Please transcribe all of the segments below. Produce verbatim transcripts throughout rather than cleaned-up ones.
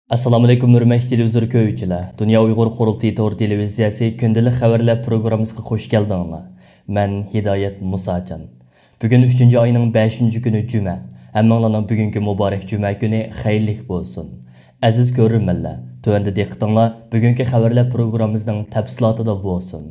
ئەسسالامۇئەلەيكۇم، ھۆرمەتلىك تېلېۋىزور كۆرگۈچىلەر! دۇنيا ئۇيغۇر قۇرۇلتىيى تور تېلېۋىزىيەسى كۈندىلىك خەۋەرلەر پروگراممىسىغا خۇش كەلدىڭلار. مەن ھىدايەت مۇساجان. بۈگۈن ئۈچىنچى ئاينىڭ بەشىنچى كۈنى جۈمە. ھەممىڭلارنىڭ بۈگۈنكى مۇبارەك جۈمە كۈنى خەيرلىك بولسۇن. ئەزىز كۆرۈرمەنلەر، تۆۋەندە دىققىتىڭلار بۈگۈنكى خەۋەرلەر پروگراممىمىزنىڭ تەپسىلاتىدا بولسۇن.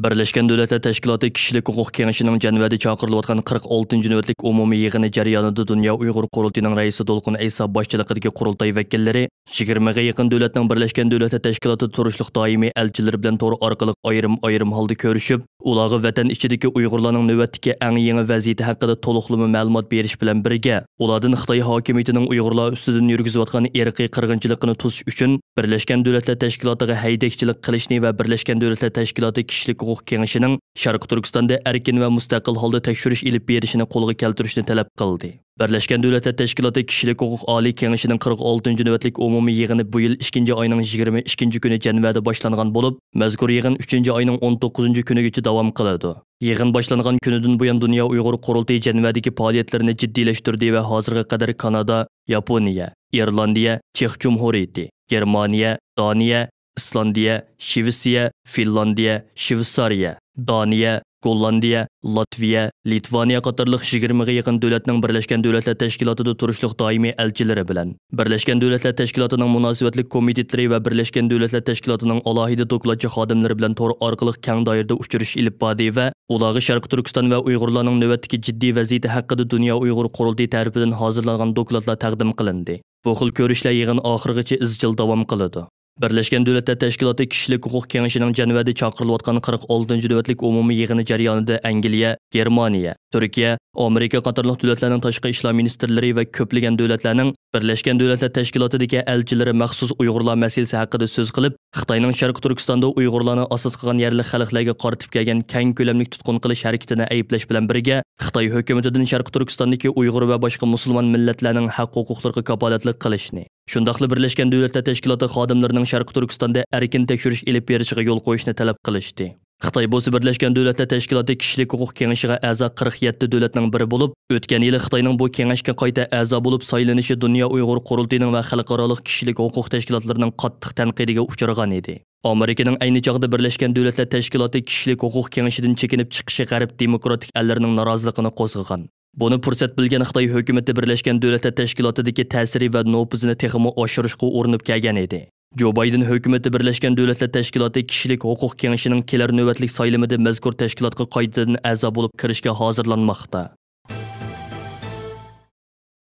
بىرلەشكەن دۆلەتلەر تەشكىلاتى كىشىلىك ھوقۇق كېڭىشىنىڭ جەنۋەدە چاقىرىلىۋاتقان قىرىق ئالتىنچى نۆۋەتلىك ئومۇمىي يىغىنى جەريانىدا دۇنيا ئۇيغۇر قۇرۇلتىيىنىڭ رەئىسى دولقۇن ئەيسا باشچىلىقىدىكى قۇرۇلتاي ۋەكىللىرى يىگىرمىگە يېقىن دۆلەتنىڭ بىرلەشكەن دۆلەتلەر تەشكىلاتىدا تۇرۇشلۇق دائىمىي ئەلچىلىرى بىلەن تور ئارقىلىق ئايرىم-ئايرىم ھالدا كۆرۈشۈپ، ئۇلارغا ۋەتەن ئىچىدىكى ئۇيغۇرلارنىڭ نۆۋەتتىكى ئەڭ يېڭى ۋەزىيىتى ھەققىدە تولۇقلىما مەلۇمات بېرىش بىلەن بىرگە، ئۇلاردىن خىتاي ھاكىمىيىتىنىڭ ئۇيغۇرلار ئۈستىدىن يۈرگۈزۈۋاتقان ئىرقىي قىرغىنچىلىقىنى توسۇش ئۈچۈن بىرلەشكەن دۆلەتلەر تەشكىلاتىغا ھەيدەكچىلىك قىلىشنى ۋە بىرلەشكەن دۆلەتلەر تەشكىلاتى كىشىلىك ھوقۇق كېڭىشىنىڭ شەرقىي تۈركىستاندا ئەركىن ۋە مۇستەقىل ھالدا تەكشۈرۈش ئېلىپ بېرىشىنى قولغا كەلتۈرۈشنى تەلەپ قىلدى. بىرلەشكەن دۆلەتلەر تەشكىلاتى كىشىلىك ھوقۇق ئالىي كېڭىشىنىڭ قىرىق ئالتىنچى نۆۋەتلىك ئومۇمىي يىغىنى بۇ يىل ئىككىنچى ئاينىڭ يىگىرمە ئىككىنچى كۈنى جەنۋەدە باشلانغان بولۇپ، مەزكۇر يىغىن ئۈچىنچى ئاينىڭ ئون توققۇزىنچى كۈنىگىچە داۋام قىلىدۇ. يىغىن باشلانغان كۈنىدىن بۇيان، دۇنيا ئۇيغۇر قۇرۇلتىيى جەنۋەدىكى پائالىيەتلىرىنى جىددىيلەشتۈردى ۋە ھازىرغا قەدەر كانادا، ياپونىيە، ئىرلاندىيە، چېخ جۇمھۇرىيىتى، گېرمانىيە، دانىيە، ئىسلاندىيە، شىۋېتسىيە، فىنلاندىيە، شىۋېتسارىيە، دانىيە، گوللاندىيە، لاتۋىيە، لىتۋانىيە قاتارلىق يىگىرمىگە يېقىن دۆلەتنىڭ بىرلەشكەن دۆلەتلەر تەشكىلاتىدا تۇرۇشلۇق دائىمىي ئەلچىلىرى بىلەن، بىرلەشكەن دۆلەتلەر تەشكىلاتىنىڭ مۇناسىۋەتلىك كومىتېتلىرى ۋە بىرلەشكەن دۆلەتلەر تەشكىلاتىنىڭ ئالاھىدە دوكلاتچى خادىملىرى بىلەن تور ئارقىلىق كەڭ دائىرىدە ئۇچرىشىش ئېلىپ باردى ۋە ئۇلارغا شەرقىي تۈركىستان ۋە ئۇيغۇرلارنىڭ نۆۋەتتىكى جىددىي ۋەزىيىتى ھەققىدە دۇنيا ئۇيغۇر قۇرۇلتىيى تەرىپىدىن ھازىرلانغان دوكلاتلار تەقدىم قىلىندى. بۇ خىل كۆرۈشلەر يىغىن ئاخىرىغىچە ئىزچىل داۋام قىلىدۇ. بىرلەشكەن دۆلەتلەر تەشكىلاتى كىشىلىك ھوقۇق كېڭىشىنىڭ جەنۋەدە چاقىرىلىۋاتقان قىرىق ئالتىنچى نۆۋەتلىك ئومۇمىي يىغىنى جەريانىدا ئەنگلىيە، گېرمانىيە، تۈركىيە، ئامېرىكا قاتارلىق دۆلەتلەرنىڭ تاشقى ئىشلار مىنىستىرلىرى ۋە كۆپلىگەن دۆلەتلەرنىڭ بىرلەشكەن دۆلەتلەر تەشكىلاتىدىكى ئەلچىلىرى مەخسۇس ئۇيغۇرلار مەسىلىسى ھەققىدە سۆز قىلىپ، خىتاينىڭ شەرقىي تۈركىستاندا ئۇيغۇرلارنى ئاساس قىلغان يەرلىك خەلقلەرگە قارىتىپ كەلگەن كەڭ كۆلەملىك تۇتقۇن قىلىش ھەرىكىتىنى ئەيىبلەش بىلەن بىرگە، خىتاي ھۆكۈمىتىدىن شەرقىي تۈركىستاندىكى ئۇيغۇر ۋە باشقا مۇسۇلمان مىللەتلەرنىڭ ھەق-ھوقۇقلىرىغا كاپالەتلىك قىلىشنى، شۇنداقلا بىرلەشكەن دۆلەتلەر تەشكىلاتى خادىملىرىنىڭ شەرقىي تۈركىستاندا ئەركىن تەكشۈرۈش ئېلىپ بېرىشىغا يول قويۇشنى تەلەپ قىلىشتى. خىتاي بولسا بىرلەشكەن دۆلەتلەر تەشكىلاتى كىشىلىك ھوقۇق كېڭىشىگە ئەزا قىرىق يەتتە دۆلەتنىڭ بىرى بولۇپ، ئۆتكەن يىلى خىتاينىڭ بۇ كېڭەشكە قايتا ئەزا بولۇپ سايلىنىشى دۇنيا ئۇيغۇر قۇرۇلتىيىنىڭ ۋە خەلقئارالىق كىشىلىك ھوقۇق تەشكىلاتلىرىنىڭ قاتتىق تەنقىدىگە ئۇچرىغان ئىدى. ئامېرىكىنىڭ ئەينى چاغدا بىرلەشكەن دۆلەتلەر تەشكىلاتى كىشىلىك ھوقۇق كېڭىشىدىن چېكىنىپ چىقىشى غەرب دېموكراتىك ئەللىرىنىڭ نارازىلىقىنى قوزغىغان. بۇنى پۇرسەت بىلگەن خىتاي ھۆكۈمىتى بىرلەشكەن دۆلەتلەر تەشكىلاتىدىكى تەسىرى ۋە نوپۇزىنى تېخىمۇ ئاشۇرۇشقا ئۇرۇنۇپ كەلگەن ئىدى. جو بايدېن ھۆكۈمىتى بىرلەشكەن دۆلەتلەر تەشكىلاتى كىشىلىك ھوقۇق كېڭىشىنىڭ كېلەر نۆۋەتلىك سايلىمىدا مەزكۇر تەشكىلاتقا قايتىدىن ئەزا بولۇپ كىرىشكە ھازىرلانماقتا.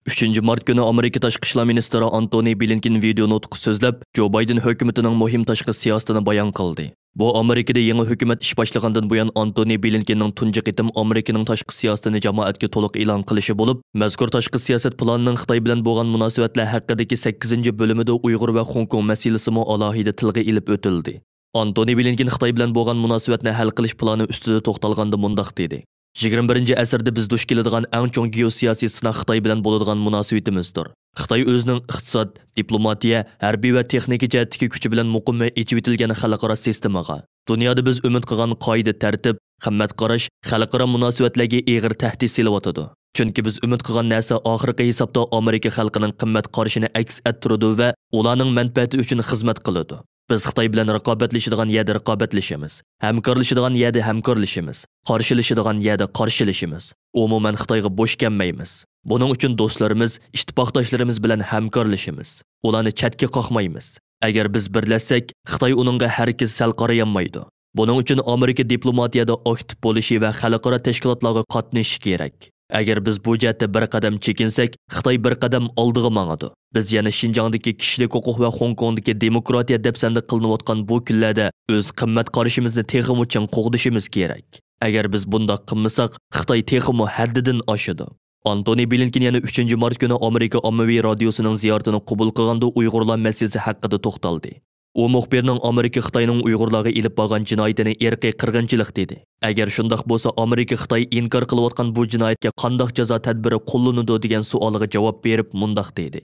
ئۈچىنچى مارت كۈنى ئامېرىكا تاشقى ئىشلار مىنىستىرى ئانتونى بلىنكېن ۋىدېو نۇتۇق سۆزلەپ، جو بايدېن ھۆكۈمىتىنىڭ مۇھىم تاشقى سىياسىتىنى بايان قىلدى. بۇ ئامېرىكىدا يېڭى ھۆكۈمەت ئىش باشلىغاندىن بۇيان ئانتونى بلىنكېننىڭ تۇنجى قېتىم ئامېرىكىنىڭ تاشقى سىياسىتىنى جامائەتكە تولۇق ئېلان قىلىشى بولۇپ، مەزكۇر تاشقى سىياسەت پىلانىنىڭ خىتاي بىلەن بولغان مۇناسىۋەتلەر ھەققىدىكى سەككىزىنچى بۆلۈمىدە ئۇيغۇر ۋە خوڭكوڭ مەسىلىسىمۇ ئالاھىدە تىلغا ئېلىپ ئۆتۈلدى. ئانتونى بلىنكېن خىتاي بىلەن بولغان مۇناسىۋەتنى ھەل قىلىش پىلانى ئۈستىدە توختالغاندا مۇنداق دېدى: يىگىرمە بىرىنچى ئەسىردە بىز دۇچ كېلىدىغان ئەڭ چوڭ گېئوسىياسىي سىناق خىتاي بىلەن بولىدىغان مۇناسىۋىتىمىزدۇر. خىتاي ئۆزىنىڭ ئىقتىساد، دىپلوماتىيە، ھەربىي ۋە تېخنىكا جەھەتتىكى كۈچى بىلەن مۇقىم ۋە ئېچىۋېتىلگەن خەلقئارا سىستېمىغا، دۇنيادا بىز ئۈمىد قىلغان قائىدە-تەرتىپ، قىممەت قاراش، خەلقئارا مۇناسىۋەتلەرگە ئېغىر تەھدىت سېلىۋاتىدۇ. چۈنكى بىز ئۈمىد قىلغان نەرسە ئاخىرقى ھېسابتا ئامېرىكا خەلقىنىڭ قىممەت قارىشىنى ئەكس ئەتتۈرىدۇ ۋە ئۇلارنىڭ مەنپەئەتى ئۈچۈن خىزمەت قىلىدۇ. بىز خىتاي بىلەن رىقابەتلىشىدىغان يەردە رىقابەتلىشىمىز، ھەمكارلىشىدىغان يەردە ھەمكارلىشىمىز، قارشىلىشىدىغان يەردە قارشىلىشىمىز. ئومۇمەن خىتايغا بوش كەلمەيمىز. بۇنىڭ ئۈچۈن دوستلىرىمىز، ئىتتىپاقداشلىرىمىز بىلەن ھەمكارلىشىمىز. ئۇلارنى چەتكە قاقمايمىز. ئەگەر بىز بىرلەشسەك، خىتاي ئۇنىڭغا ھەرگىز سەل قارىيالمايدۇ. بۇنىڭ ئۈچۈن ئامېرىكا دىپلوماتىيەدە ئاكتىپ بولۇشى ۋە خەلقئارا تەشكىلاتلارغا قاتنىشىشى كېرەك. ئەگەر بىز بۇ جەھەتتە بىر قەدەم چېكىنسەك، خىتاي بىر قەدەم ئالدىغا ماڭىدۇ. بىز يەنە شىنجاڭدىكى كىشىلىك ھوقۇق ۋە خوڭكوڭدىكى دېموكراتىيە دەپسەندە قىلىنىۋاتقان بۇ كۈنلەردە ئۆز قىممەت قارىشىمىزنى تېخىمۇ چىڭ قوغدىشىمىز كېرەك. ئەگەر بىز بۇنداق قىلمىساق، خىتاي تېخىمۇ ھەددىدىن ئاشىدۇ. ئانتونى بلىنكېن يەنە ئۈچىنچى مارت كۈنى ئامېرىكا ئاممىۋى رادىيوسىنىڭ زىيارىتىنى قوبۇل قىلغاندا ئۇيغۇرلار مەسىلىسى ھەققىدە توختالدى. ئۇ مۇخبىرنىڭ ئامېرىكا خىتاينىڭ ئۇيغۇرلارغا ئېلىپ بارغان جىنايىتىنى ئىرقىي قىرغىنچىلىق دېدى. ئەگەر شۇنداق بولسا، ئامېرىكا خىتاي ئىنكار قىلىۋاتقان بۇ جىنايەتكە قانداق جازا تەدبىرى قوللىنىدۇ دېگەن سوئالغا جاۋاب بېرىپ مۇنداق دېدى: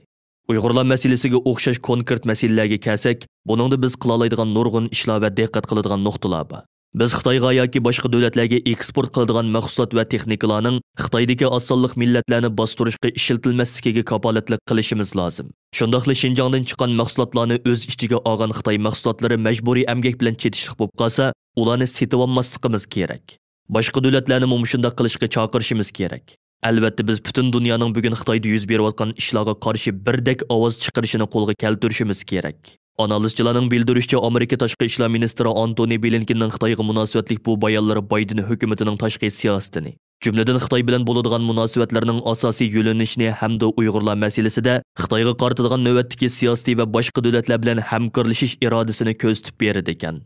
ئۇيغۇرلار مەسىلىسىگە ئوخشاش كونكرېت مەسىلىلەرگە كەلسەك، بۇنىڭدا بىز قىلالايدىغان نۇرغۇن ئىشلار ۋە دىققەت قىلىدىغان نۇقتىلار بار. بىز خىتايغا ياكى باشقا دۆلەتلەرگە ئېكسپورت قىلىدىغان مەھسۇلات ۋە تېخنىكىلارنىڭ خىتايدىكى ئاز سانلىق مىللەتلەرنى باستۇرۇشقا ئىشلىتىلمەسلىكىگە كاپالەتلىك قىلىشىمىز لازىم. شۇنداقلا شىنجاڭدىن چىققان مەھسۇلاتلارنى ئۆز ئىچىگە ئالغان خىتاي مەھسۇلاتلىرى مەجبۇرىي ئەمگەك بىلەن چېتىشلىق بولۇپ قالسا، ئۇلارنى سېتىۋالماسلىقىمىز كېرەك. باشقا دۆلەتلەرنىمۇ مۇشۇنداق قىلىشقا چاقىرىشىمىز كېرەك. ئەلۋەتتە، بىز پۈتۈن دۇنيانىڭ بۈگۈن خىتايدا يۈز بېرىۋاتقان ئىشلارغا قارشى بىردەك ئاۋاز چىقىرىشىنى قولغا كەلتۈرۈشىمىز كېرەك. ئانالىزچىلارنىڭ بىلدۈرۈشىچە، ئامېرىكا تاشقى ئىشلار مىنىستىرى ئانتونى بلىنكېننىڭ خىتايغا مۇناسىۋەتلىك بۇ بايانلىرى بايدېن ھۆكۈمىتىنىڭ تاشقى سىياسىتىنى، جۈملىدىن خىتاي بىلەن بولىدىغان مۇناسىۋەتلەرنىڭ ئاساسىي يۆنىلىشىنى ھەمدە ئۇيغۇرلار مەسىلىسىدە خىتايغا قارىتىدىغان نۆۋەتتىكى سىياسىتى ۋە باشقا دۆلەتلەر بىلەن ھەمكارلىشىش ئىرادىسىنى كۆرسىتىپ بېرىدىكەن.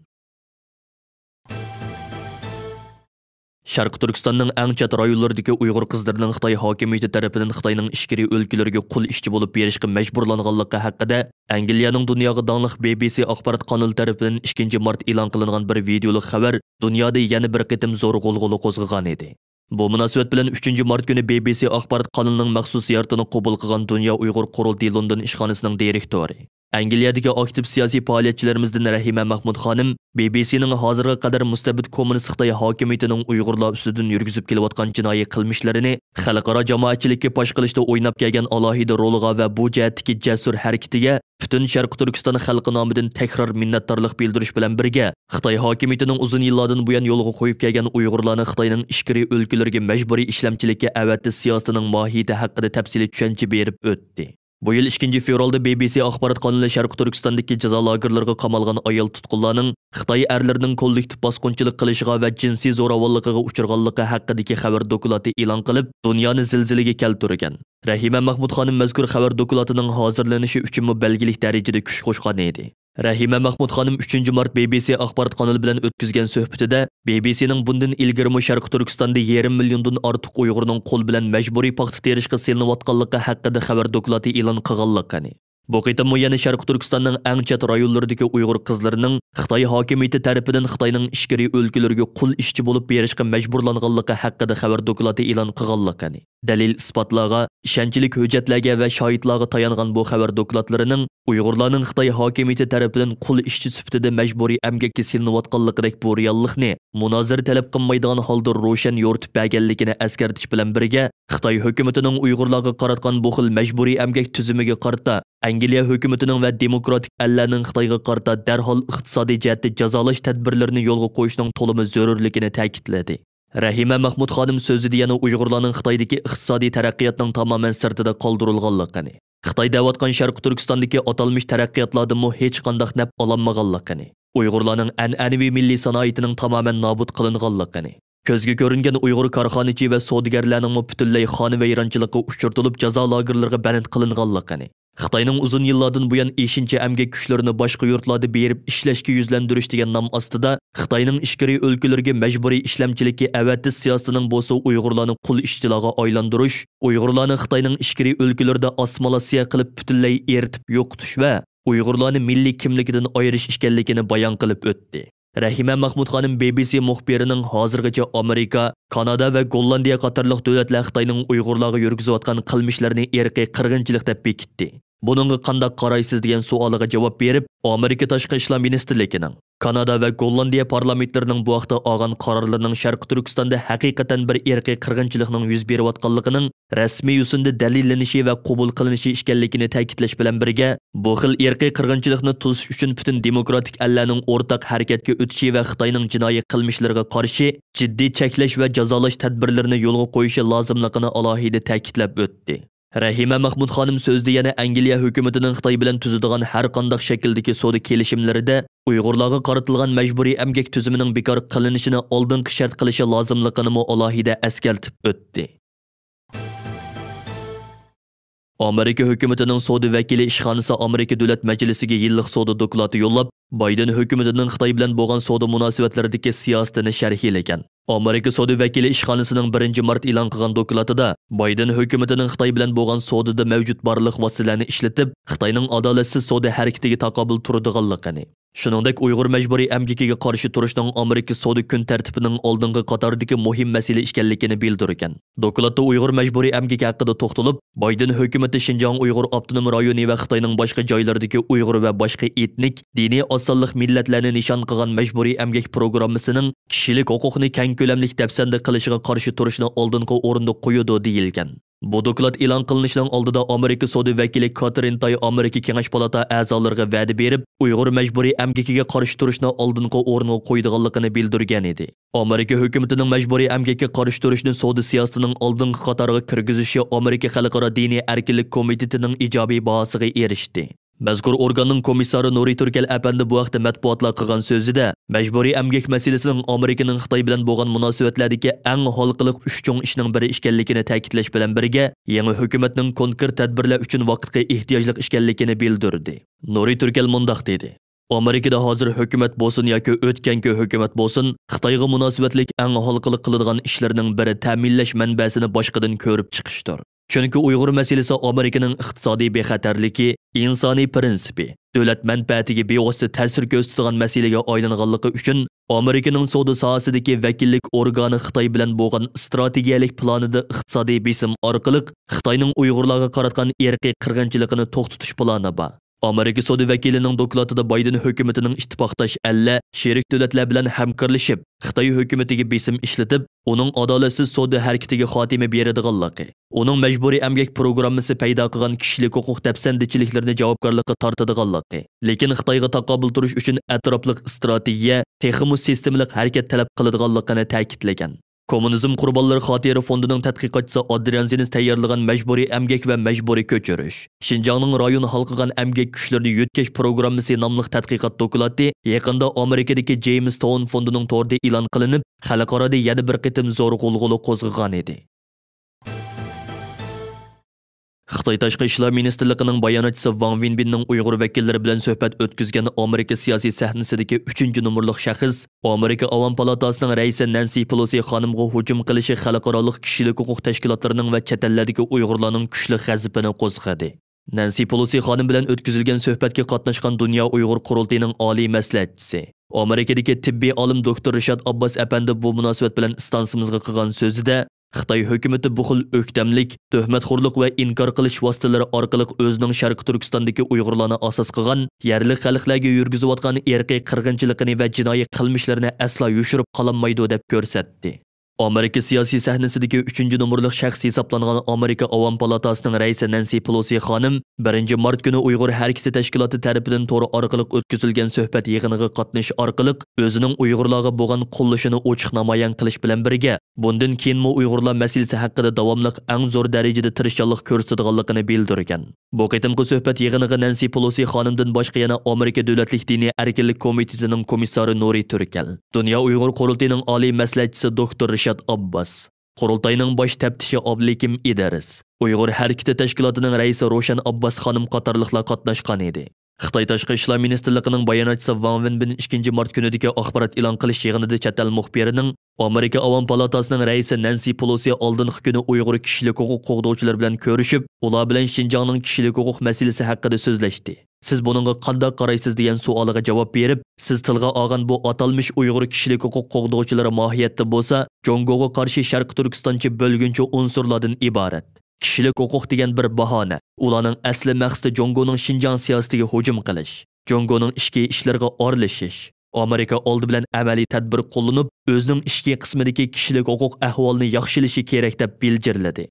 شەرقىي تۈركىستاننىڭ ئەڭ چەت رايونلىرىدىكى ئۇيغۇر قىزلىرىنىڭ خىتاي ھاكىمىيىتى تەرىپىدىن خىتاينىڭ ئىچكىرى ئۆلكىلىرىگە قۇل ئىشچى بولۇپ بېرىشقا مەجبۇرلانغانلىقى ھەققىدە ئەنگلىيەنىڭ دۇنياغا داڭلىق بى بى سى ئاخبارات قانىلى تەرىپىدىن ئىككىنچى مارت ئېلان قىلىنغان بىر ۋىدېئولۇق خەۋەر دۇنيادا يەنە بىر قېتىم زور غۇلغۇلا قوزغىغان ئىدى. بۇ مۇناسىۋەت بىلەن ئۈچىنچى مارت كۈنى بى بى سى ئاخبارات قانىلىنىڭ مەخسۇس زىيارىتىنى قوبۇل قىلغان دۇنيا ئۇيغۇر قۇرۇلتىيى لوندون ئىشخانىسىنىڭ دىرېكتورى، ئەنگلىيەدىكى ئاكتىپ سىياسىي پائالىيەتچىلىرىمىزدىن رەھىمە مەھمۇد خانىم بى بى سىنىڭ ھازىرغا قەدەر مۇستەبىت كوممۇنىست خىتاي ھاكىمىيىتىنىڭ ئۇيغۇرلار ئۈستىدىن يۈرگۈزۈپ كېلىۋاتقان جىنايى قىلمىشلىرىنى خەلقئارا جامائەتچىلىككە پاش قىلىشتا ئويناپ كەلگەن ئالاھىدە رولىغا ۋە بۇ جەھەتتىكى جەسۇر ھەرىكىتىگە پۈتۈن شەرقىي تۈركىستان خەلقى نامىدىن تەكرار مىننەتدارلىق بىلدۈرۈش بىلەن بىرگە، خىتاي ھاكىمىيىتىنىڭ ئۇزۇن يىللاردىن بۇيان يولغا قويۇپ كەلگەن ئۇيغۇرلارنى خىتاينىڭ ئىچكىرى ئۆلكىلىرىگە مەجبۇرىي ئىشلەمچىلىككە ئەۋەتىش سىياسىتىنىڭ ماھىيىتى ھەققىدە تەپسىلىي چۈشەنچە بېرىپ ئۆتتى. بۇ يىل ئىككىنچى فېۋرالدا بى بى سى ئاخبارات قانىلى شەرقىي تۈركىستاندىكى جازا لاگېرلىرىغا قامالغان ئايال تۇتقۇنلارنىڭ خىتاي ئەرلىرىنىڭ كوللېكتىپ باسقۇنچىلىق قىلىشىغا ۋە جىنسىي زوراۋانلىقىغا ئۇچرىغانلىقى ھەققىدىكى خەۋەر دوكلاتى ئېلان قىلىپ، دۇنيانى زىلزىلىگە كەلتۈرگەن. رەھىمە مەھمۇد خانىم مەزكۇر خەۋەر دوكلاتىنىڭ ھازىرلىنىشى ئۈچۈنمۇ بەلگىلىك دەرىجىدە كۈچ قوشقان ئىدى. رەھىمە مەھمۇد خانىم ئۈچىنچى مارت بى بى سى ئاخبارات قانىلى بىلەن ئۆتكۈزگەن سۆھبىتىدە، بى بى سىنىڭ بۇندىن ئىلگىرىمۇ شەرقىي تۈركىستاندا يېرىم مىليوندىن ئارتۇق ئۇيغۇرنىڭ قول بىلەن مەجبۇرىي پاختا تېرىشقا سېلىنىۋاتقانلىقى ھەققىدە خەۋەر دوكلاتى ئېلان قىلغانلىقىنى، بۇ قېتىممۇ يەنە شەرقىي تۈركىستاننىڭ ئەڭ چەت رايونلىرىدىكى ئۇيغۇر قىزلىرىنىڭ خىتاي ھاكىمىيىتى تەرىپىدىن خىتاينىڭ ئىچكىرى ئۆلكىلىرىگە قۇل ئىشچى بولۇپ بېرىشقا مەجبۇرلانغانلىقى ھەققىدە خەۋەر دوكلاتى ئېلان قىلغانلىقىنى، دەلىل-ئىسپاتلارغا، ئىشەنچلىك ھۆججەتلەرگە ۋە شاھىتلارغا تايانغان بۇ خەۋەر دوكلاتلىرىنىڭ ئۇيغۇرلارنىڭ خىتاي ھاكىمىيىتى تەرىپىدىن قۇل ئىشچى سۈپىتىدە مەجبۇرىي ئەمگەككە سېلىنىۋاتقانلىقىدەك بۇ رېئاللىقنى مۇنازىرە تەلەپ قىلمايدىغان ھالدا روشەن يورۇتۇپ بەرگەنلىكىنى ئەسكەرتىش بىلەن بىرگە، خىتاي ھۆكۈمىتىنىڭ ئۇيغۇرلارغا قاراتقان بۇ خىل مەجبۇرىي ئەمگەك تۈزۈمىگە قارىتا ئەنگلىيە ھۆكۈمىتىنىڭ ۋە دېموكراتىك ئەللەرنىڭ خىتايغا قارىتا دەرھال ئىقتىسادىي جەھەتتە جازالاش تەدبىرلىرىنى يولغا قويۇشنىڭ تولىمۇ زۆرۈرلۈكىنى تەكىتلىدى. رەھىمە مەھمۇد خانىم سۆزىدە يەنە ئۇيغۇرلارنىڭ خىتايدىكى ئىقتىسادىي تەرەققىياتنىڭ تامامەن سىرتىدا قالدۇرۇلغانلىقىنى، خىتاي دەۋاتقان شەرقىي تۈركىستاندىكى ئاتالمىش تەرەققىياتلاردىنمۇ ھېچقانداق نەپ ئالالمىغانلىقىنى، ئۇيغۇرلارنىڭ ئەنئەنىۋى مىللىي سانائىتىنىڭ تامامەن نابۇت قىلىنغانلىقىنى، كۆزگە كۆرۈنگەن ئۇيغۇر كارخانىچى ۋە سودىگەرلەرنىڭمۇ پۈتۈنلەي خانىۋەيرانچىلىققا ئۇچرىتىلىپ، جازا لاگېرلىرىغا بەند قىلىنغانلىقىنى، خىتاينىڭ ئۇزۇن يىللاردىن بۇيان ئېشىنچا ئەمگەك كۈچلىرىنى باشقا يۇرتلاردا بېرىپ ئىشلەشكە يۈزلەندۈرۈش دېگەن نام ئاستىدا خىتاينىڭ ئىچكىرى ئۆلكىلىرىگە مەجبۇرىي ئىشلەمچىلىككە ئەۋەتىش سىياسىتىنىڭ بولسا ئۇيغۇرلارنى قۇل ئىشچىلارغا ئايلاندۇرۇش، ئۇيغۇرلارنى خىتاينىڭ ئىچكىرى ئۆلكىلىرىدە ئاسسىمىلياتسىيە قىلىپ پۈتۈنلەي ئېرىتىپ يوقىتىش ۋە ئۇيغۇرلارنى مىللىي كىملىكىدىن ئايرىش ئىكەنلىكىنى بايان قىلىپ ئۆتتى. رەھىمە مەھمۇد خانىم بى بى سى مۇخبىرىنىڭ ھازىرغىچە ئامېرىكا، كانادا ۋە گوللاندىيە قاتارلىق دۆلەتلەر خىتاينىڭ ئۇيغۇرلارغا يۈرگۈزۈۋاتقان قىلمىشلىرىنى ئىرقىي قىرغىنچىلىق دەپ بېكىتتى. بۇنىڭغا قانداق قارايسىز؟ دېگەن سوئالىغا جاۋاب بېرىپ، ئامېرىكا تاشقى ئىشلار مىنىستىرلىكىنىڭ، كانادا ۋە گوللاندىيە پارلامېنتلىرىنىڭ بۇ ھەقتە ئالغان قارارلىرىنىڭ شەرقىي تۈركىستاندا ھەقىقەتەن بىر ئىرقىي قىرغىنچىلىقنىڭ يۈز بېرىۋاتقانلىقىنىڭ رەسمىي يۈزىدە دەلىللىنىشى ۋە قوبۇل قىلىنىشى ئىكەنلىكىنى تەكىتلەش بىلەن بىرگە، بۇ خىل ئىرقىي قىرغىنچىلىقنى توسۇش ئۈچۈن پۈتۈن دېموكراتىك ئەللەرنىڭ ئورتاق ھەرىكەتكە ئۆتۈشى ۋە خىتاينىڭ جىنايى قىلمىشلىرىغا قارشى جىددىي چەكلەش ۋە جازالاش تەدبىرلىرىنى يولغا قويۇشى لازىملىقىنى ئالاھىدە تەكىتلەپ ئۆتتى. رەھىمە مەھمۇد خانىم سۆزىدە يەنە ئەنگلىيە ھۆكۈمىتىنىڭ خىتاي بىلەن تۈزىدىغان ھەر قانداق شەكىلدىكى سودا كېلىشىملىرىدە ئۇيغۇرلارغا قارىتىلغان مەجبۇرىي ئەمگەك تۈزۈمىنىڭ بىكار قىلىنىشىنى ئالدىنقى شەرت قىلىشى لازىملىقىنىمۇ ئالاھىدە ئەسكەرتىپ ئۆتتى. ئامېرىكا ھۆكۈمىتىنىڭ سودا ۋەكىلىي ئىشخانىسى ئامېرىكا دۆلەت مەجلىسىگە يىللىق سودا دوكلاتى يوللاپ، بايدېن ھۆكۈمىتىنىڭ خىتاي بىلەن بولغان سودا مۇناسىۋەتلىرىدىكى سىياسىتىنى شەرھلىگەن. ئامېرىكا سودا ۋەكىلىي ئىشخانىسىنىڭ بىرىنچى مارت ئېلان قىلغان دوكلاتىدا، بايدېن ھۆكۈمىتىنىڭ خىتاي بىلەن بولغان سودىدا مەۋجۇت بارلىق ۋاسىتىلەرنى ئىشلىتىپ، خىتاينىڭ ئادالەتسىز سودا ھەرىكىتىگە تاقابىل تۇرىدىغانلىقىنى، شۇنىڭدەك ئۇيغۇر مەجبۇرىي ئەمگىكىگە قارشى تۇرۇشنىڭ ئامېرىكا سودا كۈن تەرتىپىنىڭ ئالدىنقى قاتاردىكى مۇھىم مەسىلە ئىكەنلىكىنى بىلدۈرگەن. دوكلاتتا ئۇيغۇر مەجبۇرىي ئەمگىكى ھەققىدە توختىلىپ، بايدېن ھۆكۈمىتى شىنجاڭ ئۇيغۇر ئاپتونوم رايونى ۋە خىتاينىڭ باشقا جايلىرىدىكى ئۇيغۇر ۋە باشقا ئېتنىك، دىنىي ئازسانلىق مىللەتلەرنى نىشان قىلغان مەجبۇرىي ئەمگەك پروگراممىسىنىڭ كىشىلىك ھوقۇقنى كەڭ كۆلەملىك دەپسەندە قىلىشىغا قارشى تۇرۇشنى ئالدىنقى ئورۇندا قويىدۇ، دېيىلگەن. بۇ دوكلات ئېلان قىلىنىشىنىڭ ئالدىدا ئامېرىكا سودا ۋەكىلى كاترىن تاي ئامېرىكا كېڭەش پالاتا ئەزالىرىغا ۋەدە بېرىپ، ئۇيغۇر مەجبۇرىي ئەمگىكىگە قارشى تۇرۇشنى ئالدىنقى ئورۇنغا قويىدىغانلىقىنى بىلدۈرگەن ئىدى. ئامېرىكا ھۆكۈمىتىنىڭ مەجبۇرىي ئەمگەككە قارشى تۇرۇشنى سودا سىياسىتىنىڭ ئالدىنقى قاتارىغا كىرگۈزۈشى ئامېرىكا خەلقئارا دىنىي ئەركىنلىك كومىتېتىنىڭ ئىجابىي باھاسىغا ئېرىشتى. مەزكۇر ئورگاننىڭ كومىسسارى نۇرى تۈركەل ئەپەندى بۇ ھەقتە مەتبۇئاتلارغا قىلغان سۆزىدە، مەجبۇرىي ئەمگەك مەسىلىسىنىڭ ئامېرىكىنىڭ خىتاي بىلەن بولغان مۇناسىۋەتلەردىكى ئەڭ ھالقىلىق ئۈچ چوڭ ئىشنىڭ بىرى ئىكەنلىكىنى تەكىتلەش بىلەن بىرگە، يېڭى ھۆكۈمەتنىڭ كونكرېت تەدبىرلەر ئۈچۈن ۋاقىتقا ئېھتىياجلىق ئىكەنلىكىنى بىلدۈردى. نۇرى تۈركەل مۇنداق دېدى: ئامېرىكىدا ھازىر ھۆكۈمەت بولسۇن ياكى ئۆتكەنكى ھۆكۈمەت بولسۇن، خىتايغا مۇناسىۋەتلىك ئەڭ ھالقىلىق قىلىدىغان ئىشلىرىنىڭ بىرى تەمىنلەش مەنبەسىنى باشقىدىن كۆرۈپ چىقىشتۇر. چۈنكى ئۇيغۇر مەسىلىسى ئامېرىكىنىڭ ئىقتىسادىي بىخەتەرلىكى، ئىنسانىي پىرىنسىپى، دۆلەت مەنپەئەتىگە بىۋاسىتە تەسىر كۆرسىتىدىغان مەسىلىگە ئايلانغانلىقى ئۈچۈن، ئامېرىكىنىڭ سودا ساھەسىدىكى ۋەكىللىك ئورگانى خىتاي بىلەن بولغان ئىستراتېگىيەلىك پىلانىدا ئىقتىسادىي بېسىم ئارقىلىق خىتاينىڭ ئۇيغۇرلارغا قاراتقان ئىرقىي قىرغىنچىلىقىنى توختىتىش پىلانى بار. ئامېرىكا سودا ۋەكىلىنىڭ دوكلاتىدا بايدېن ھۆكۈمىتىنىڭ ئىتتىپاقداش ئەللەر، شېرىك دۆلەتلەر بىلەن ھەمكارلىشىپ، خىتاي ھۆكۈمىتىگە بېسىم ئىشلىتىپ، ئۇنىڭ ئادالەتسىز سودا ھەرىكىتىگە خاتىمە بېرىدىغانلىقى، ئۇنىڭ مەجبۇرىي ئەمگەك پروگراممىسى پەيدا قىلغان كىشىلىك ھوقۇق دەپسەندىچىلىكلىرىنى جاۋابكارلىققا تارتىدىغانلىقى، لېكىن خىتايغا تاقابىل تۇرۇش ئۈچۈن ئەتراپلىق ئىستراتېگىيە، تېخىمۇ سىستېمىلىق ھەرىكەت تەلەپ قىلىدىغانلىقىنى تەكىتلىگەن. كوممۇنىزم قۇربانلىرى خاتىرە فوندىنىڭ تەتقىقاتچىسى ئادرىيان زېنس تەييارلىغان مەجبۇرىي ئەمگەك ۋە مەجبۇرىي كۆچۈرۈش، شىنجاڭنىڭ رايون ھالقىغان ئەمگەك كۈچلىرىنى يۆتكەش پروگراممىسى ناملىق تەتقىقات دوكلاتى يېقىندا ئامېرىكىدىكى جېيمىس تاۋن فوندىنىڭ تورىدا ئېلان قىلىنىپ، خەلقئارادا يەنە بىر قېتىم زور غۇلغۇلا قوزغىغانىدى. خىتاي تاشقى ئىشلار مىنىستىرلىقىنىڭ باياناتچىسى ۋاڭ ۋېنبىننىڭ ئۇيغۇر ۋەكىللىرى بىلەن سۆھبەت ئۆتكۈزگەن ئامېرىكا سىياسىي سەھنىسىدىكى ئۈچىنچى نومۇرلۇق شەخس، ئامېرىكا ئاۋام پالاتاسىنىڭ رەئىسى نەنسى پېلوسى خانىمغا ھۇجۇم قىلىشى خەلقئارالىق كىشىلىك ھوقۇق تەشكىلاتلىرىنىڭ ۋە چەت ئەللەردىكى ئۇيغۇرلارنىڭ كۈچلۈك غەزىپىنى قوزغىدى. نەنسى پېلوسى خانىم بىلەن ئۆتكۈزۈلگەن سۆھبەتكە قاتناشقان دۇنيا ئۇيغۇر قۇرۇلتىيىنىڭ ئالىي مەسلىھەتچىسى، ئامېرىكىدىكى تېببىي ئالىم دوكتور رىشات ئابباس ئەپەندى بۇ مۇناسىۋەت بىلەن ئىستانسىمىزغا قىلغان سۆزىدە، خىتاي ھۆكۈمىتى بۇ خىل ئۆكتەملىك، تۆھمەتخورلۇق ۋە ئىنكار قىلىش ۋاسىتىلىرى ئارقىلىق ئۆزىنىڭ شەرقىي تۈركىستاندىكى ئۇيغۇرلارنى ئاساس قىلغان يەرلىك خەلقلەرگە يۈرگۈزۈۋاتقان ئىرقىي قىرغىنچىلىقىنى ۋە جىنايى قىلمىشلىرىنى ئەسلا يوشۇرۇپ قالالمايدۇ، دەپ كۆرسەتتى. ئامېرىكا سىياسىي سەھنىسىدىكى ئۈچىنچى نومۇرلۇق شەخس ھېسابلانغان ئامېرىكا ئاۋام پالاتاسىنىڭ رەئىسى نەنسى پېلوسى خانىم بىرىنچى مارت كۈنى ئۇيغۇر ھەرىكىتى تەشكىلاتى تەرىپىدىن تور ئارقىلىق ئۆتكۈزۈلگەن سۆھبەت يىغىنىغا قاتنىشىش ئارقىلىق ئۆزىنىڭ ئۇيغۇرلارغا بولغان قوللىشىنى ئوچۇق نامايان قىلىش بىلەن بىرگە، بۇندىن كېيىنمۇ ئۇيغۇرلار مەسىلىسى ھەققىدە داۋاملىق ئەڭ زور دەرىجىدە تىرىشچانلىق كۆرسىتىدىغانلىقىنى بىلدۈرگەن. بۇ قېتىمقى سۆھبەت يىغىنىغا نەنسى پېلوسى خانىمدىن باشقا يەنە ئامېرىكا دۆلەتلىك دىنىي ئەركىنلىك كومىتېتىنىڭ كومىسسارى نۇرى تۈركەل، دۇنيا ئۇيغۇر قۇرۇلتىيىنىڭ ئالىي مەسلىھەتچىسى دوكتور رىشات ئابباس، قۇرۇلتاينىڭ باش تەپتىشى ئابلىكىم ئىدرىس، ئۇيغۇر ھەرىكىتى تەشكىلاتىنىڭ رەئىسى روشەن ئابباس خانىم قاتارلىقلار قاتناشقان ئىدى. خىتاي تاشقى ئىشلار مىنىستىرلىقىنىڭ باياناتچىسى ۋاڭ ۋېنبىن ئىككىنچى مارت كۈنىدىكى ئاخبارات ئېلان قىلىش يىغىنىدا چەت ئەل مۇخبىرىنىڭ ئامېرىكا ئاۋام پالاتاسىنىڭ رەئىسى نەنسى پېلوسى ئالدىنقى كۈنى ئۇيغۇر كىشىلىك ھوقۇق قوغدىغۇچىلىرى بىلەن كۆرۈشۈپ، ئۇلار بىلەن شىنجاڭنىڭ كىشىلىك ھوقۇق مەسىلىسى ھەققىدە سۆزلەشتى. سىز بۇنىڭغا قانداق قارايسىز؟ دېگەن سوئالىغا جاۋاب بېرىپ، سىز تىلغا ئالغان بۇ ئاتالمىش ئۇيغۇر كىشىلىك ھوقۇق قوغدىغۇچىلىرى ماھىيەتتە بولسا جۇڭگوغا قارشى شەرقىي تۈركىستانچە بۆلگۈنچى ئۇنسۇرلاردىن ئىبارەت. كىشىلىك ھوقۇق دېگەن بىر باھانە. ئۇلارنىڭ ئەسلى مەقسىتى جۇڭگونىڭ شىنجاڭ سىياسىتىگە ھۇجۇم قىلىش، جۇڭگونىڭ ئىچكى ئىشلىرىغا ئارىلىشىش. ئامېرىكا ئالدى بىلەن ئەمەلىي تەدبىر قوللىنىپ، ئۆزىنىڭ ئىچكى قىسمىدىكى كىشىلىك ھوقۇق ئەھۋالىنى ياخشىلىشى كېرەك، دەپ بىلجىرلىدى.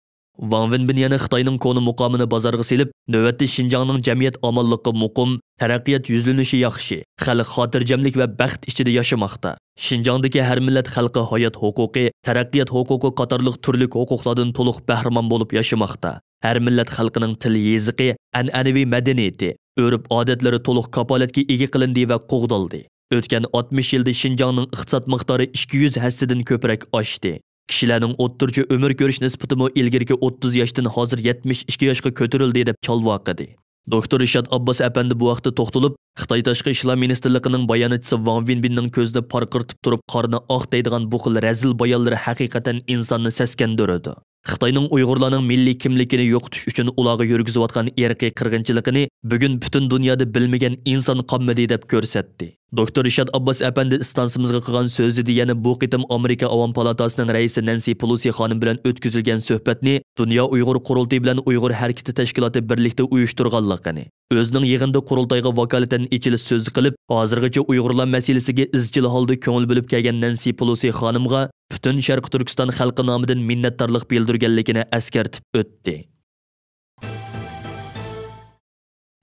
ۋاڭ ۋېنبىن يەنە خىتاينىڭ كونا مۇقامىنى بازارغا سېلىپ، نۆۋەتتە شىنجاڭنىڭ جەمئىيەت ئامانلىقى مۇقىم، تەرەققىيات يۈزلىنىشى ياخشى، خەلق خاتىرجەملىك ۋە بەخت ئىچىدە ياشىماقتا. شىنجاڭدىكى ھەر مىللەت خەلقى ھايات ھوقۇقى، تەرەققىيات ھوقۇقى قاتارلىق تۈرلۈك ھوقۇقلاردىن تولۇق بەھرىمەن بولۇپ ياشىماقتا. ھەر مىللەت خەلقىنىڭ تىل يېزىقى، ئەنئەنىۋى مەدەنىيىتى، ئۆرپ-ئادەتلىرى تولۇق كاپالەتكە ئىگە قىلىندى ۋە قوغدالدى. ئۆتكەن ئاتمىش يىلدا شىنجاڭنىڭ ئىقتىساد مىقدارى ئىككى يۈز ھەسسىدىن كۆپرەك ئاشتى. كىشىلەرنىڭ ئوتتۇرىچە ئۆمۈر كۆرۈش نىسبىتىمۇ ئىلگىرىكى ئوتتۇز ياشتىن ھازىر يەتمىش ئىككى ياشقا كۆتۈرۈلدى، دەپ چالۋاقىدى. دوكتور رىشات ئابباس ئەپەندى بۇ ھەقتە توختىلىپ، خىتاي تاشقى ئىشلار مىنىستىرلىقىنىڭ باياناتچىسى ۋاڭ ۋېنبىننىڭ كۆزىنى پارقىرىتىپ تۇرۇپ قارنى ئاق دەيدىغان بۇ خىل رەزىل بايانلىرى ھەقىقەتەن ئىنساننى سەسكەندۈرىدۇ. خىتاينىڭ ئۇيغۇرلارنىڭ مىللىي كىملىكىنى يوقىتىش ئۈچۈن ئۇلارغا يۈرگۈزۈۋاتقان ئىرقىي قىرغىنچىلىقىنى بۈگۈن پۈتۈن دۇنيادا بىلمىگەن ئىنسان قالمىدى دەپ كۆرسەتتى. دوكتور رىشات ئابباس ئەپەندى ئىستانسىمىزغا قىلغان سۆزىدە يەنە بۇ قېتىم ئامېرىكا ئاۋام پالاتاسىنىڭ رەئىسى نەنسى پېلوسى خانىم بىلەن ئۆتكۈزۈلگەن سۆھبەتنى دۇنيا ئۇيغۇر قۇرۇلتىيى بىلەن ئۇيغۇر ھەرىكىتى تەشكىلاتى بىرلىكتە ئۇيۇشتۇرغانلىقىنى، ئۆزىنىڭ يىغىندا قۇرۇلتايغا ۋاكالىتەن ئېچىلىش سۆزى قىلىپ، ھازىرغىچە ئۇيغۇرلار مەسىلىسىگە ئىزچىل ھالدا كۆڭۈل بۆلۈپ كەلگەن نەنسى پېلوسى خانىمغا پۈتۈن شەرقىي تۈركىستان خەلقى نامىدىن مىننەتدارلىق بىلدۈرگەنلىكىنى ئەسكەرتىپ ئۆتتى.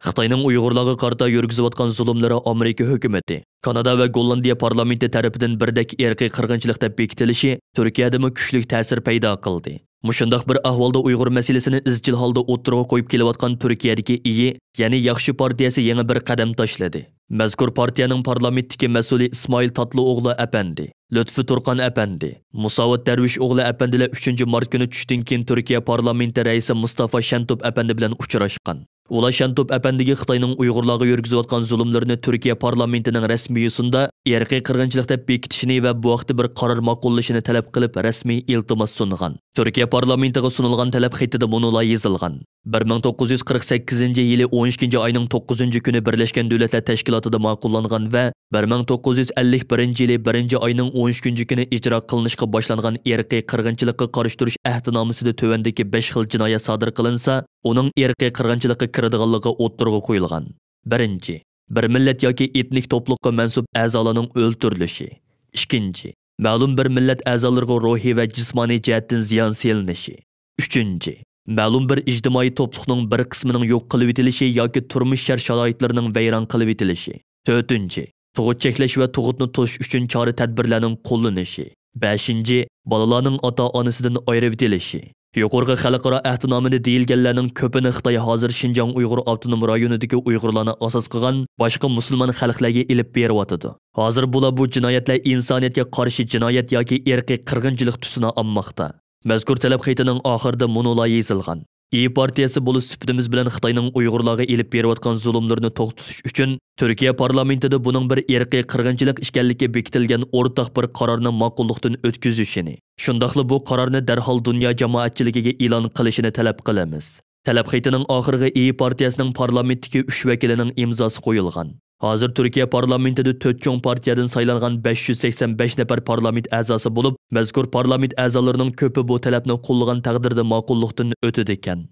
خىتاينىڭ ئۇيغۇرلارغا قارىتا يۈرگۈزۈۋاتقان زۇلۇملىرى ئامېرىكا ھۆكۈمىتى، كانادا ۋە گوللاندىيە پارلامېنتى تەرىپىدىن بىردەك ئىرقىي قىرغىنچىلىق دەپ بېكىتىلىشى تۈركىيەدىمۇ كۈچلۈك تەسىر پەيدا قىلدى. مۇشۇنداق بىر ئەھۋالدا ئۇيغۇر مەسىلىسىنى ئىزچىل ھالدا ئوتتۇرىغا قويۇپ كېلىۋاتقان تۈركىيەدىكى ئىيى، يەنى ياخشى پارتىيەسى يېڭى بىر قەدەم تاشلىدى. مەزكۇر پارتىيەنىڭ پارلامېنتتىكى مەسئۇلى ئىسمائىل تاتلىئوغلۇ ئەپەندى، لۇتپى تۇرقان ئەپەندى، مۇساۋات دەرۋىشئوغلى ئەپەندىلەر ئۈچىنچى مارت كۈنى چۈشتىن كېيىن تۈركىيە پارلامېنتى رەئىسى مۇستافا شەنتوپ ئەپەندى بىلەن ئۇچراشقان. ئۇلار شەنتوپ ئەپەندىگە خىتاينىڭ ئۇيغۇرلارغا يۈرگۈزۈۋاتقان زۇلۇملىرىنى تۈركىيە پارلامېنتىنىڭ رەسمىي يوسۇندا ئىرقىي قىرغىنچىلىق دەپ بېكىتىشىنى ۋە بۇ ھەقتە بىر قارار ماقۇللىشىنى تەلەپ قىلىپ رەسمىي ئىلتىماس سۇنغان. تۈركىيە پارلامېنتىغا سۇنۇلغان تەلەپ خېتىدە مۇنۇلار يېزىلغان: بىر مىڭ توققۇز يۈز قىرىق سەككىزىنچى يىلى ئون ئىككىنچى ئاينىڭ توققۇزىنچى كۈنى بىرلەشكەن دۆلەتلەر تەشكىلاتىدا ماقۇللانغان ۋە بىر مىڭ توققۇز يۈز ئەللىك بىرىنچى يىلى بىرىنچى ئاينىڭ ئون ئۈچىنچى كۈنى ئىجرا قىلىنىشقا باشلانغان ئىرقىي قىرغىنچىلىققا قارشى تۇرۇش ئەھدىنامىسىدە تۆۋەندىكى بەش خىل جىنايەت سادىر قىلىنسا، ئۇنىڭ ئىرقىي قىرغىنچىلىققا كىرىدىغانلىقى ئوتتۇرىغا قويۇلغان. بىرىنچى، بىر مىللەت ياكى ئېتنىك توپلۇققا مەنسۇپ ئەزالارنىڭ ئۆلتۈرۈلۈشى. ئىككىنچى، مەلۇم بىر مىللەت ئەزالىرىغا روھىي ۋە جىسمانىي جەھەتتىن زىيان سېلىنىشى. ئۈچىنچى، مەلۇم بىر ئىجتىمائىي توپلۇقنىڭ بىر قىسمىنىڭ يوق قىلىۋېتىلىشى ياكى تۇرمۇش شەرت-شارائىتلىرىنىڭ ۋەيران قىلىۋېتىلىشى. تۆتىنچى، تۇغۇت چەكلەش ۋە تۇغۇتنى توسۇش ئۈچۈن چارە-تەدبىرلەرنىڭ قوللىنىشى. بەشىنچى، بالىلارنىڭ ئاتا-ئانىسىدىن ئايرىۋېتىلىشى. يۇقىرىقى خەلقئارا ئەھدىنامىدە دېيىلگەنلەرنىڭ كۆپىنى خىتاي ھازىر شىنجاڭ ئۇيغۇر ئاپتونوم رايونىدىكى ئۇيغۇرلارنى ئاساس قىلغان باشقا مۇسۇلمان خەلقلەرگە ئېلىپ بېرىۋاتىدۇ. ھازىر بۇلار بۇ جىنايەتلەر ئىنسانىيەتكە قارشى جىنايەت ياكى ئىرقىي قىرغىنچىلىق تۈسىنى ئالماقتا. مەزكۇر تەلەپ خېتىنىڭ ئاخىرىدا مۇنۇلار يېزىلغان: ئىيى پارتىيەسى بولۇش سۈپىتىمىز بىلەن خىتاينىڭ ئۇيغۇرلارغا ئېلىپ بېرىۋاتقان زۇلۇملىرىنى توختىتىش ئۈچۈن تۈركىيە پارلامېنتىدا بۇنىڭ بىر ئىرقىي قىرغىنچىلىق ئىكەنلىكى بېكىتىلگەن ئورتاق بىر قارارنى ماقۇللۇقتىن ئۆتكۈزۈشىنى، شۇنداقلا بۇ قارارنى دەرھال دۇنيا جامائەتچىلىكىگە ئېلان قىلىشىنى تەلەپ قىلىمىز. تەلەپ خېتىنىڭ ئاخىرىغا ئىيى پارتىيەسىنىڭ پارلامېنتتىكى ئۈچ ۋەكىلىنىڭ ئىمزاسى قويۇلغان. ھازىر تۈركىيە پارلامېنتىدا تۆت چوڭ پارتىيەدىن سايلانغان بەش يۈز سەكسەن بەش نەپەر پارلامېنت ئەزاسى بولۇپ، مەزكۇر پارلامېنت ئەزالىرىنىڭ كۆپى بۇ تەلەپنى قوللىغان تەقدىردە ماقۇللۇقتىن ئۆتىدىكەن.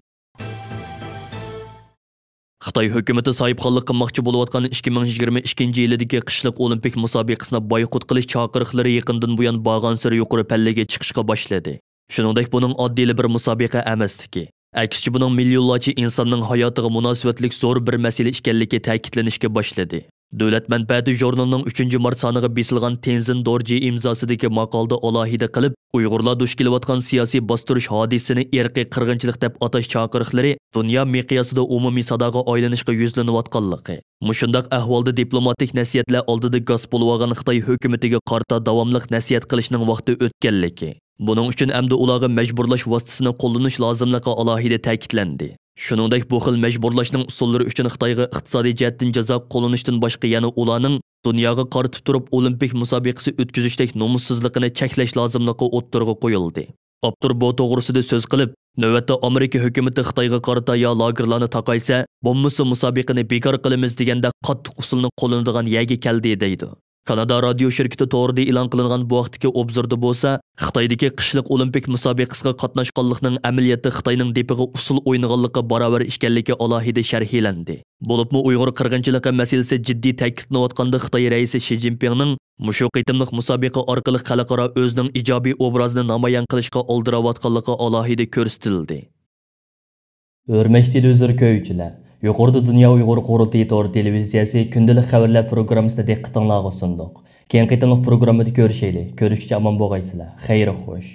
خىتاي ھۆكۈمىتى ساھىبخانلىق قىلماقچى بولۇۋاتقان ئىككى مىڭ يىگىرمە ئىككىنچى يىلىدىكى قىشلىق ئولىمپىك مۇسابىقىسىنى بايقۇت قىلىش چاقىرىقلىرى يېقىندىن بۇيان بارغانسېرى يۇقىرى پەللىگە چىقىشقا باشلىدى. شۇنىڭدەك بۇنىڭ ئاددىيلا بىر مۇسابىقە ئەمەسلىكى، ئەكسىچە بۇنىڭ مىليونلارچە ئىنساننىڭ ھاياتىغا مۇناسىۋەتلىك زور بىر مەسىلە ئىكەنلىكى تەكىتلىنىشكە باشلىدى. دۆلەت مەنپەئەتى ژۇرنىلىنىڭ ئۈچىنچى مارت سانىغا بېسىلغان تېنزىن دورجى ئىمزاسىدىكى ماقالىدە ئالاھىدە قىلىپ، ئۇيغۇرلار دۇچ كېلىۋاتقان سىياسىي باستۇرۇش ھادىسىسىنى ئىرقىي قىرغىنچىلىق دەپ ئاتاش چاقىرىقلىرى دۇنيا مىقياسىدا ئومۇمىي ساداغا ئايلىنىشقا يۈزلىنىۋاتقانلىقى، مۇشۇنداق ئەھۋالدا دىپلوماتىك نەسىھەتلەر ئالدىدا گاس بولۇۋالغان خىتاي ھۆكۈمىتىگە قارىتا داۋاملىق نەسىھەت قىلىشنىڭ ۋاقتى ئۆتكەنلىكى، بۇنىڭ ئۈچۈن ئەمدى ئۇلارغا مەجبۇرلاش ۋاسىتىسىنى قوللىنىش لازىملىقى ئالاھىدە تەكىتلەندى. شۇنىڭدەك بۇ خىل مەجبۇرلاشنىڭ ئۇسۇللىرى ئۈچۈن خىتايغا ئىقتىسادىي جەھەتتىن جازا قوللىنىشتىن باشقا يەنە ئۇلارنىڭ دۇنياغا قارىتىپ تۇرۇپ ئولىمپىك مۇسابىقىسى ئۆتكۈزۈشتەك نومۇسسىزلىقىنى چەكلەش لازىملىقى ئوتتۇرىغا قويۇلدى. ئاپتور بۇ توغرىسىدا سۆز قىلىپ، نۆۋەتتە ئامېرىكا ھۆكۈمىتى خىتايغا قارىتا يا لاگېرلارنى تاقايسە، بولمىسا مۇسابىقىنى بىكار قىلىمىز دېگەندەك قاتتىق ئۇسۇلنى قوللىنىدىغان يەرگە كەلدى، دەيدۇ. كانادا رادىيو شىركىتى تورىدا ئېلان قىلىنغان بۇ ھەقتىكى ئوبزوردا بولسا، خىتايدىكى قىشلىق ئولىمپىك مۇسابىقىسىغا قاتناشقانلىقنىڭ ئەمەلىيەتتە خىتاينىڭ دېپىغا ئۇسسۇل ئوينىغانلىققا باراۋەر ئىكەنلىكى ئالاھىدە شەرھلەندى. بولۇپمۇ ئۇيغۇر قىرغىنچىلىقى مەسىلىسى جىددىي تەكىتلىنىۋاتقاندا، خىتاي رەئىسى شى جىنپىڭنىڭ مۇشۇ قېتىملىق مۇسابىقە ئارقىلىق خەلقئارا ئۆزىنىڭ ئىجابىي ئوبرازىنى نامايان قىلىشقا ئالدىراۋاتقانلىقى ئالاھىدە كۆرسىتىلدى. ھۆرمەتلىك تېلېۋىزور كۆرگۈچىلەر، يۇقىرىدا دۇنيا ئۇيغۇر قۇرۇلتىيى تور تېلېۋىزىيەسى كۈندىلىك خەۋەرلەر پروگراممىسىنى دىققىتىڭلارغا سۇندۇق. كېيىنكى قېتىملىق پروگراممىدا كۆرۈشەيلى. كۆرۈشكىچە ئامان بولغايسىلەر. خەير خوش.